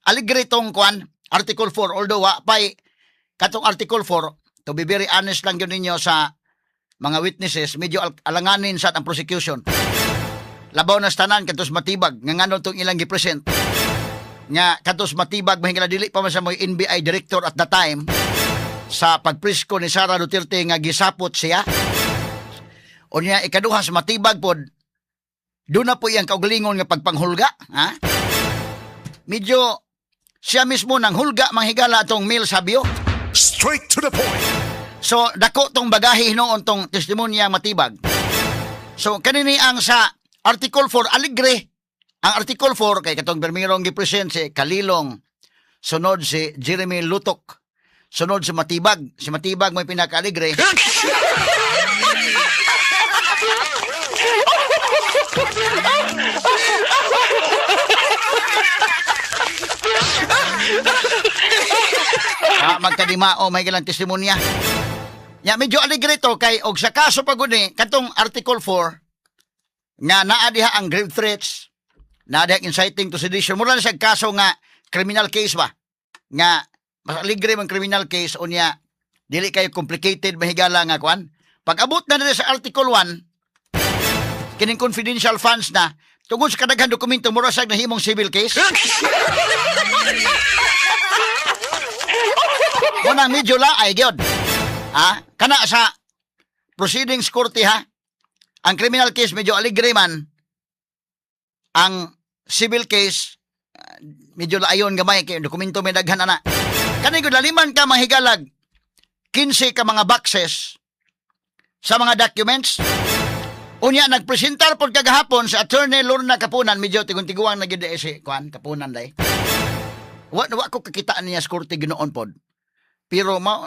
Aligre tong kuan, Article 4, although wa pay katong Article 4, to be very honest lang yun ninyo sa mga witnesses, medyo alanganin sa ang prosecution. Labaw na sa tanan katos Matibag nga ngano tong ilang gipresent nga katos Matibag, mahingala dili pa man sa mo'y NBI director at the time sa pagpresko ni Sara Duterte nga gisapot siya. Unya ikaduha, sa Matibag pod doon na po iyang kaugalingon nga pagpanghulga, ha? Medyo siya mismo nang hulga, manghigala, atong Mel Sabio. Straight to the point. So dako tong bagahe hinuon tong testimonya Matibag. So kanini ang sa Article 4, aligre. Ang Article 4 kay katong permirong gipresent si Kalilong, sunod si Jeremy Lutok, sunod si Matibag. Si Matibag may pinakaaligre. Ah, magkadimao may gilang testimonya. Ya medyo aligre to kay og sa kaso pag uni katong Article 4 nga naa diha ang grave threats, naa diha ang inciting to sedition. Mura na siya kaso nga criminal case ba? Nga mas aligre man criminal case, unya dili kayo complicated, mahigala, nga kuan. Pag abot na nila sa Article 1, kining confidential funds na, tungod sa kadaghan dokumento, mura sa nahimong civil case. Unang medyo laay gyud. Ha? Kana sa proceedings korte ha. Ang criminal case medyo aligre man. Ang civil case medyo laayon gamay kay dokumento may daghan ana. Kani gud laliman ka mahigalag 15 ka mga boxes sa mga documents. Unya nagpresentar pod kagahapon sa Attorney Lorna Kapunan, medyo tigun-tiguang na gyud eh si kuan Kapunan day. Wa ko kakitaan niya sa korte ginoon pod. Pero ma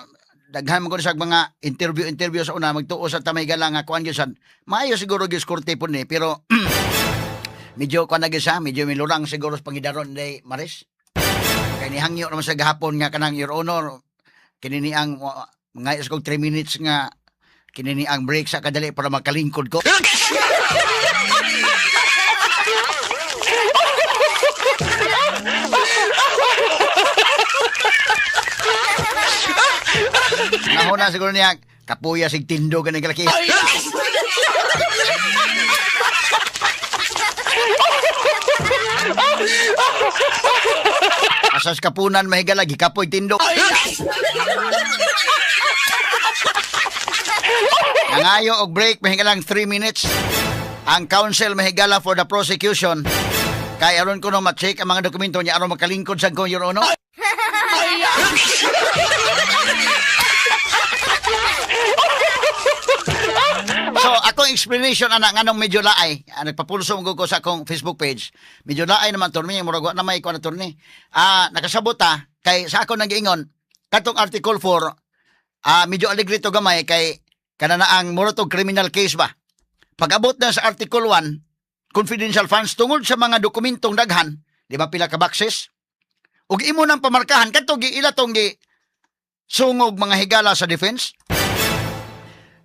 daghan man ko sa mga interview interview sa una, magtuo sa tamay gala nga kuan gyud sad. Maayo siguro gyud sa korte pod ni, pero medyo kuan na gyud siya, medyo milurang siguro sa pangidaron day Maris. Kay nihangyo naman sa gahapon nga kanang "Your Honor, kini ni ang mga kog 3 minutes nga kini ni ang break sa kadali para makalingkod ko." Nahuna siguro niya, kapuya sig tindo ganing kalaki. Asas kapunan, mahigala, gikapoy tindo. Nangayo og break, mahigalang 3 minutes. Ang counsel, mahigala, for the prosecution. Kay aron ko no ma-check ang mga dokumento niya aron makalingkod sa ko, Your Honor. So, akong explanation ana nganong medyo laay. Nagpapulso mo ko sa akong Facebook page. Medyo laay naman torni, murag wa na may kuan na torni. Nakasabot ta kay sa ako nang giingon katong Article 4, medyo aligre to gamay kay kana na ang mura tog criminal case ba. Pag-abot na sa Article 1, confidential funds, tungod sa mga dokumentong daghan, di ba pila ka boxes? Ug imo nang pamarkahan kadto giila tong gi sungog, mga higala, sa defense.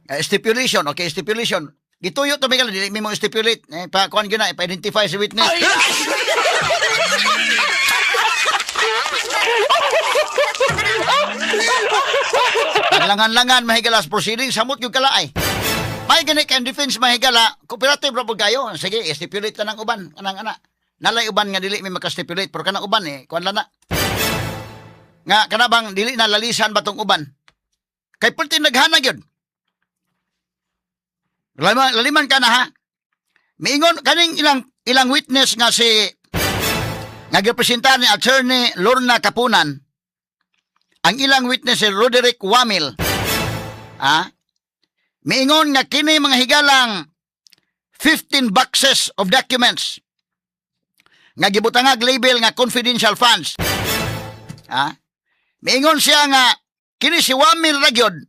Stipulation, okay, stipulation. Gituyo to Miguel, dili mi mo stipulate. Eh, pa kuan gyud na, ipa-identify si witness. Langan-langan, mahigala, sa proceeding, samot yung kalaay. May gani kay ang defense, mahigala, cooperative ra pud kayo. Sige, stipulate na ng uban, kanang ana. Nalay uban nga dili mi maka-stipulate, pero kanang uban eh, kuan lang na. Nga kana bang dili na lalisan ba tong uban? Kay pulti naghana gyud. Laliman, laliman ka na ha. Miingon kaning ilang ilang witness nga si nga gipresentar ni Attorney Lorna Kapunan. Ang ilang witness si Roderick Wamil. Ha? Miingon nga kini mga higalang 15 boxes of documents nga gibutangag label nga confidential funds. Ha? Miingon siya nga kini si Wamil ra gyud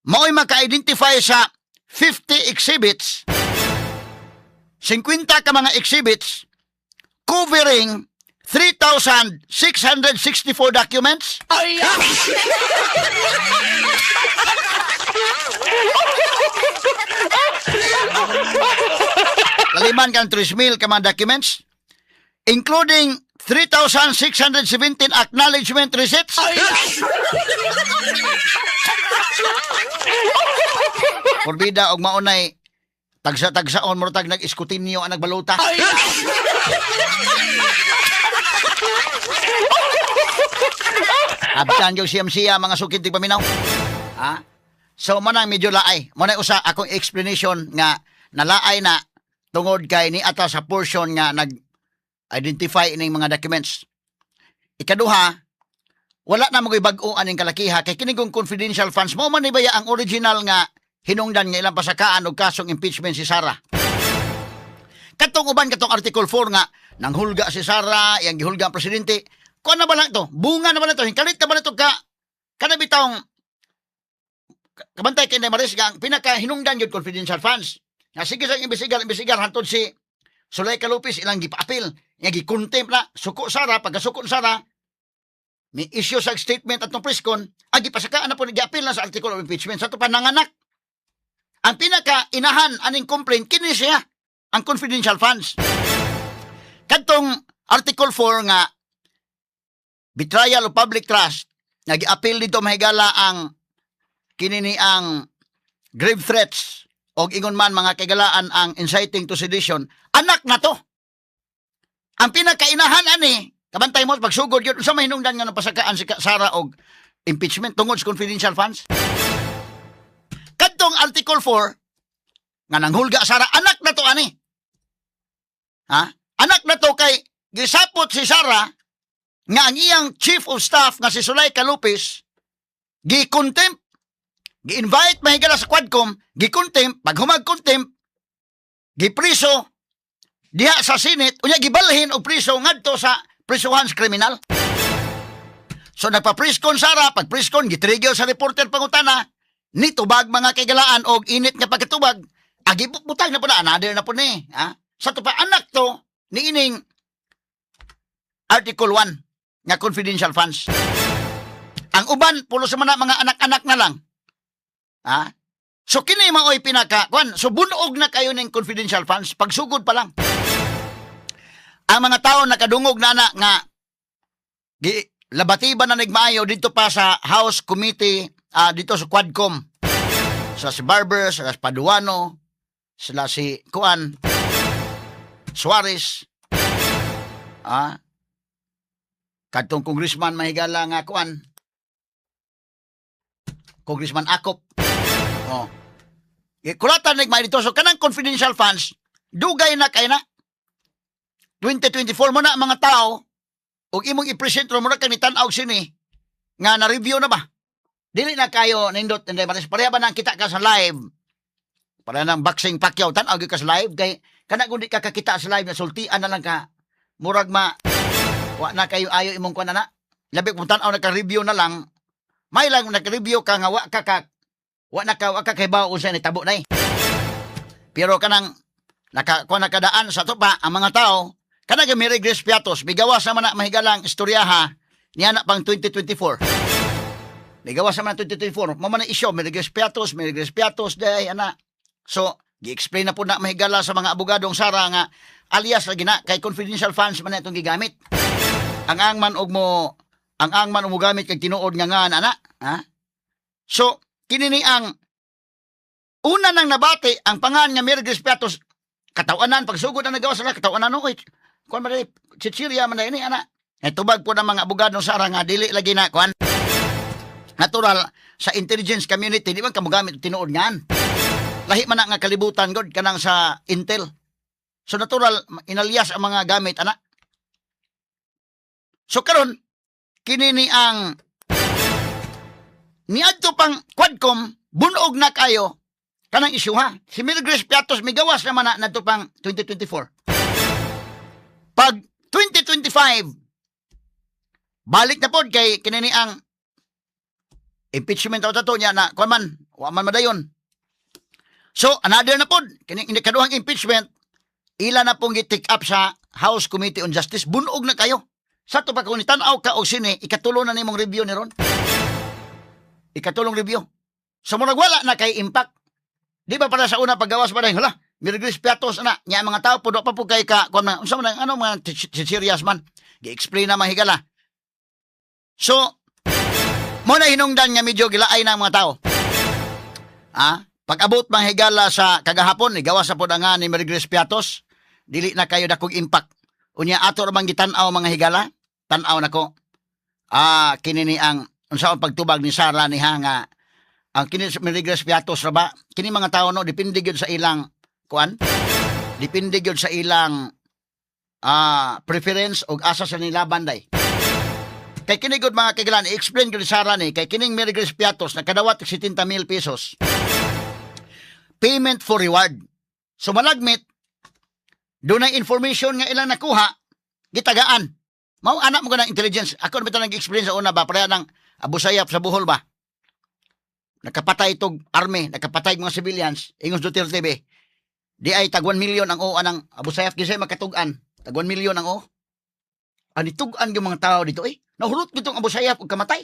mao'y maka-identify sa 50 exhibits, 50 ka mga exhibits covering 3,664 documents. Laliman kang 3,000 ka mga documents, including 3,617 acknowledgement receipts. Porbida og maunay tagsa-tagsaon mo tag nag-iskutinyo ang nagbaluta. Abtan yung siyam siya mga sukid ti paminaw. Ha? So mo nang medyo laay. Mo na usa akong explanation nga nalaay na tungod kay ni ata sa portion nga nag identify ining mga documents. Ikaduha, wala na magoy bag-o aning kalakiha kay kini kong confidential funds mo man ni baya ang original nga hinungdan nga ilang pasakaan og kasong impeachment si Sara. Katong uban katong Article 4 nga nanghulga si Sara, iyang gihulga ang presidente. Kuan na ba lang to? Bunga na ba lang to? Hingkalit na ba lang to ka kana bitawng kabantay kay Inday Maris nga ang pinakahinungdan yun confidential funds. Nga sige sa imbestigar, imbestigar hantod si Zuleika Lopez ilang gipaapil. Nga gikontempt na suko Sara, pagkasuko Sara, may issue sa statement at press con, ang gipasakaan na po giapil na sa article of impeachment sa to pa nanganak. Ang pinaka inahan aning complaint kini siya ang confidential funds. Kadtong Article 4 nga betrayal of public trust nga giapil dito mahigala ang kini ni ang grave threats og ingon man mga kaigalaan ang inciting to sedition, anak na to. Ang pinakainahan ani, kabantay mo pagsugod yun sa mahinungdan nga napasakaan si Sara og impeachment tungod sa confidential funds. Kadtong Article 4 nga nanghulga Sara, anak na to ani. Ha? Anak na to kay gisapot si Sara nga ang iyang chief of staff nga si Zuleika Lopez gi-contempt, gi-invite mahigala sa Quadcom, gi-contempt, pag humag contempt, gipriso diha sa Senate, unya gibalhin og priso ngadto sa prisuhan sa kriminal. So nagpa-presscon Sara, pag presscon gitrigger sa reporter pangutana, nitubag mga kaigalaan og init nga pagkatubag, agi butang na po na, another na po ni. Ha? Sa to pa anak to, ni ining Article 1 nga confidential funds. Ang uban, pulo sa mga anak-anak na lang. Ha? So kini maoy pinaka kwan, so bunog na kayo ning confidential funds pagsugod pa lang. Ang mga tao nakadungog na na nga gi, labatiba na nagmaayo dito pa sa House Committee, dito sa Quadcom. Sila si Barber, sila si Paduano, sila si Kuan Suarez. Kadtong congressman mahigala nga kuan. Congressman Acop. Oh. Kulatan nagmaayo dito. So kanang confidential funds, dugay na kay na. 2024 mo na ang mga tao ug imong i-present mo na kang nitan-aw sini nga na-review na ba? Dili na kayo nindot, hindi ba? Pareha ba nang kita ka sa live? Para nang boxing Pacquiao, tan-aw gyud ka sa live kay kana kung di ka kakita sa live na sultian na lang ka. Murag ma wa na kayo ayo imong kuan na. Labi kung tan-aw naka-review na lang, may lang naka-review ka nga wa ka ka wa na ka wa ka kay unsa ni tabo na eh. Pero kanang naka kuan nakadaan sa to pa ang mga tao kanang Mary Grace Piatos migawas naman na mahigalang istoryaha niya na pang 2024. Migawas naman na 2024. Mo man na isyo Mary Grace Piatos, Mary Grace Piatos day ana. So gi-explain na po na mahigala sa mga abogadong Sara nga alias lagi na kay confidential funds man na itong gigamit. Ang ang man og mo gamit kag tinuod nga nga ana, ha? So kini ni ang una nang nabati ang pangan nga Mary Grace Piatos katawanan pagsugod na nagawa sila katawanan no oy kuan man dai chichirya man dai ni ana. Eh tubag po ng mga abogado Sara nga dili lagi na kuan natural sa intelligence community di man ka mogamit og tinuod ngan. Lahi man na nga kalibutan god kanang sa intel. So natural inalyas ang mga gamit ana. So karon kini ni ang niadto pang Quadcom bunog na kayo kanang isyu ha. Si Mary Grace Piatos migawas naman na nadto pang 2024. Pag 2025 balik na pod kay kini ni ang impeachment aw tato niya na kuan man wa man madayon. So another na pod kini ini kaduhang impeachment ila na pong gi-take up sa House Committee on Justice, bunog na kayo. Sa to pa kung tan-aw ka og sine, ikatulo na nimong review ni ron. Ikatulong review. So murag wala na kay impact. Di ba para sa una paggawas pa hala, Mary Grace Piatos ana nya mga tao po pa po kay ka kuan man unsa man ang ano mga serious man gi-explain na mga higala. So mo na hinungdan nga medyo gilaay na ang mga tao. Ah, pag-abot mga higala sa kagahapon, gawas sa pod ang nga ni Mary Grace Piatos, dili na kayo dakog impact. Unya ato ra bang gitan-aw, mga higala? Tan-aw nako. Ah, kini ni ang unsaon pagtubag ni Sara ni ha nga ang kini sa Mary Grace Piatos ra ba? Kini mga tao, no, depende gyud sa ilang kuan. Depende gyud sa ilang preference og asa sa nilaban day. Kay kini gud, mga kagilan, i-explain gyud ni Sara ni kay kining Mary Grace Piatos nakadawat og 70 mil pesos. Payment for reward. So malagmit dunay information nga ilang nakuha, gitagaan. Mao anak mo ng intelligence. Ako na bitaw nag-explain sa una ba, pareha ng Abu Sayyaf sa Bohol ba. Nakapatay itong army, nakapatay mga civilians, ingos Duterte be. Di ay tag 1 million ang OA ng Abu Sayyaf kasi makatug-an. Tag 1 million ang O. Ani tug-an yung mga tao dito eh. Nahurot gitong Abu Sayyaf ug kamatay.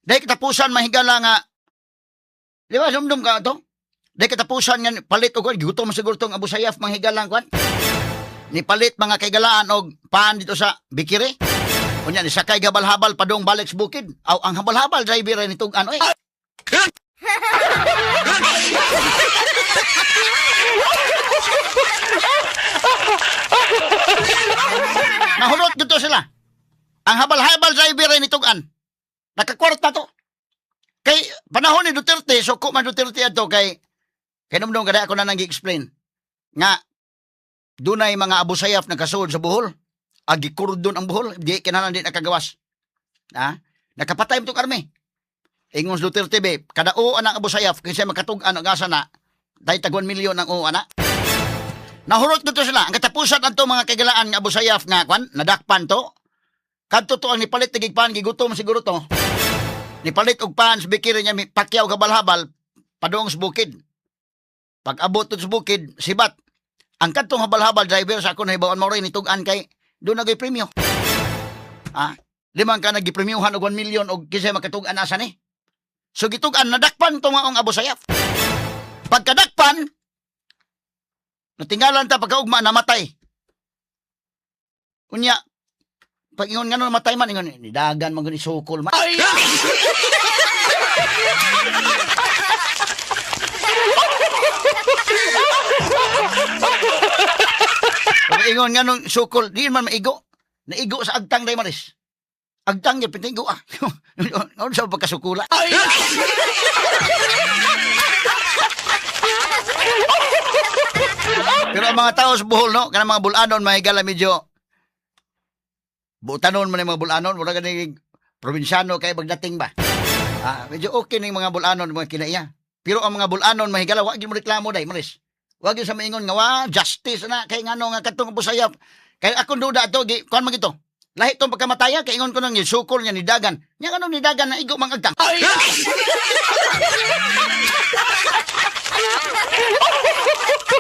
Dahil katapusan mahigala nga, di ba, sumdum ka to? Dahil katapusan nga palit og gigutom siguro tong Abu Sayyaf manghigalang kwan. Ni palit mga kaigalaan og paan dito sa Bikiri. Unya ni sakay gabal-habal padung balik sa bukid. Aw, ang habal-habal driver ni tug ano eh. Nahurot dito sila. Ang habal-habal driver ni tug-an. Nakakwarta to. Kay panahon ni Duterte, suko man Duterte ato kay numdum kada ako na nang gi-explain nga dunay mga Abu Sayyaf nagkasuod sa Bohol. Agi kordon ang Bohol, di kinahanglan di nakagawas. Ha? Nakapatay mo tong army. Ingon sa Duterte be, kada o ang Abu Sayyaf kinsa makatug-an og asa na, dahil tag 1 milyon ang o ana. Nahurot dito sila. Ang katapusan adto, mga kaigalaan, nga Abu Sayyaf nga kwan, nadakpan to. Kadto to ang nipalit tigig pan, gigutom siguro to. Nipalit og pan sa bikiri niya, may pakyaw habal-habal padung sa bukid. Pag abot to sa bukid, sibat. Ang kadtong habal-habal driver sa ako nahibawan mo rin nitug-an kay doon nagay premyo. Ah, limang ka nagipremyuhan og 1 million og kinsay makatug-an asa ni. So gitug-an, nadakpan to maong Abu Sayyaf. Pagkadakpan, natingalan ta pagkaugma namatay. Unya, pag ingon nga namatay man, ingon, nidagan man gani sukol man. Ay! Pag ingon nga nung sukol, di man maigo. Naigo sa agtang day maris. Agtang yun, pintigo ah. Ano sa pagkasukula? Ay! Pero ang mga tao sa Bohol, no? Kanang mga bulanon, mahigala medyo butanon man yung mga bulanon. Wala ka probinsyano kay pagdating ba? Ah, medyo okay na yung mga bulanon, mga kinaiya. Pero ang mga bulanon, mahigala, wag mo reklamo day, maris. Wag yun sa maingon nga, wa, justice na, kay ngano nga katong Abu Sayyaf. Kay akong duda ato, gi, kuan man gito. Lahi tong pagkamataya, kay ingon ko nang sukol niya ni dagan. Nya ngano ni dagan na igo mang agtang. Ay!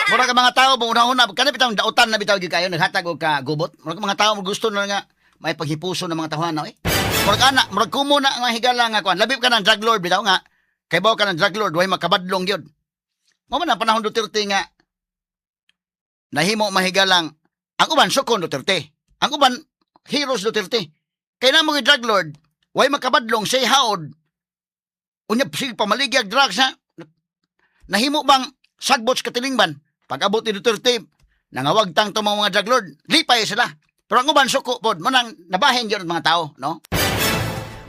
Mura ka mga tao, una-una, kana bitang dautan na bitaw gyud kayo, naghatag og ka gubot. Mura ka mga tao gusto na nga may paghipuso ng mga tawhana eh. Murag ana, murag kumo na ang mga higala nga kuan. Labi ka ng drug lord bitaw nga. Kay baw ka ng drug lord, way makabadlong gyud. Mao man ang panahon Duterte nga nahimo mahigalang ang uban sukon Duterte. Ang uban heroes Duterte. Kay na mga drug lord, way makabadlong say haod. Unya sige pamaligyag drugs ha. Nahimo bang sagbot sa katilingban? Pag abot ni Duterte, nangawagtang to mga drug lord, lipay sila. Pero ang uban suko pod, mo nang nabahin gyud ang mga tao, no?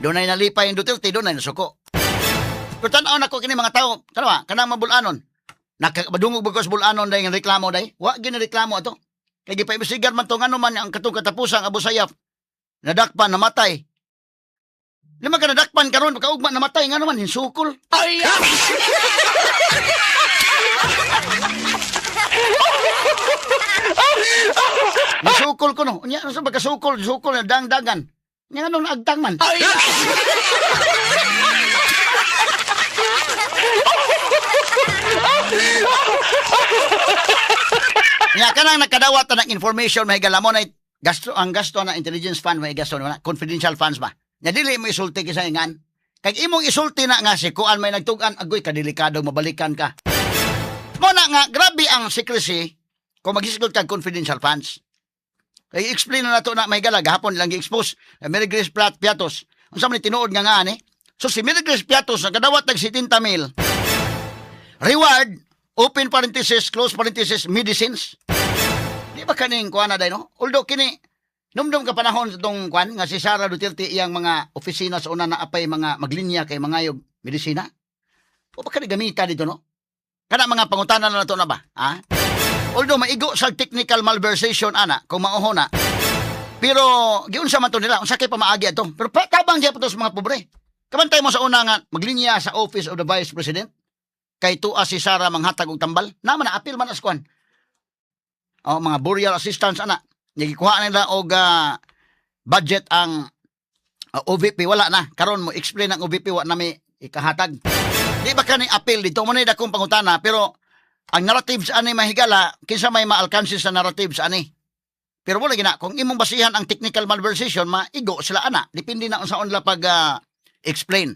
Doon ay nalipay ang Duterte, doon ay nasuko. Pero tan-aw nako kini mga tao, tanawa, kanang mabulanon. Nakabadungog ba ko sa bulanon dahil nga reklamo day? Wa gyud reklamo ato. Kay gipaimbestigar man to ngano man ang katong katapusang Abu Sayyaf. Nadakpan, namatay. Lima ka nadakpan karon pagkaugma namatay ngano man hinsukol. Ay! Nasukol ko no. Unya ano sa pagkasukol, sukol na dangdagan. Nya nganong naagtang man. Ay! Nya kanang nakadawat na ng information mahigala mo na gasto ang gasto na intelligence fund may gasto na confidential funds ba. Nya dili mo isulti kisa ngan. Kay imong isulti na nga si kuan may nagtug-an, agoy kadelikado mabalikan ka. Mao na nga grabe ang secrecy kung maghisgot kag confidential funds. Kay explain na nato na may gala gahapon lang gi-expose Mary Grace Piatos. Unsa man ni tinuod nga ani? So si Mary Grace Piatos nakadawat nag 70 mil. Reward, open parenthesis, close parenthesis, medicines. Di ba kaning kuan na day, no? Although kini numdum ka panahon sa tong kuan nga si Sara Duterte, iyang mga opisina sa una na apay mga maglinya kay mangayog medisina. O ba kani gamita dito, no? Kana mga pangutana na nato na ba? Ha? Although maigo sa technical malversation ana kung mauho na. Pero giunsa man to nila, unsa kay pamaagi ato? Pero tabang gyapon to sa mga pobre. Kabantay mo sa una nga maglinya sa Office of the Vice President kay tuwa si Sara manghatag og tambal. Naman na apil man as kuan. O mga burial assistance ana. Nagikuha nila og budget ang OVP, wala na. Karon mo explain ang OVP, wa na may ikahatag. Di ba kani appeal dito mo na dakong pangutana, pero ang narratives ani, mahigala, kinsa may maalkansi sa narratives ani? Pero wala gina kung imong basihan ang technical malversation, maigo sila ana, depende na unsaon nila pag explain.